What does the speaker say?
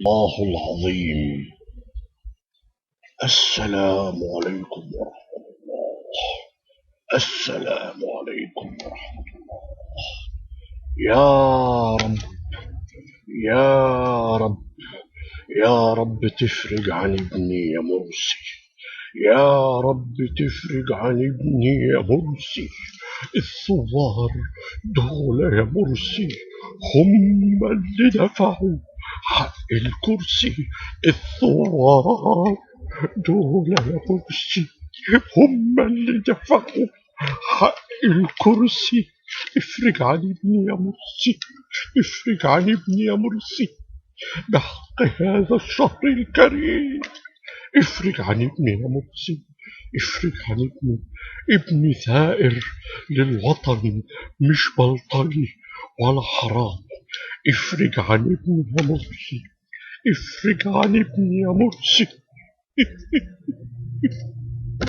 الله العظيم. السلام عليكم ورحمة الله. السلام عليكم ورحمة الله. يا رب يا رب يا رب تفرج عن ابني يا مرسي، يا رب تفرج عن ابني يا مرسي. الثوار دول يا مرسي هم اللي دفعوا حق الكرسي، الثوار دول يا مرسي هم اللي دفعوا حق الكرسي. افرج عن ابني يا مرسي، افرج عن ابني يا مرسي بحق هذا الشهر الكريم. افرج عن ابني يا مرسي، افرج عن ابني. ابني ثائر للوطن، مش بلطجي ولا حرام. افرج عن ابني يا مرسي، افرج عن ابني يا مرسي.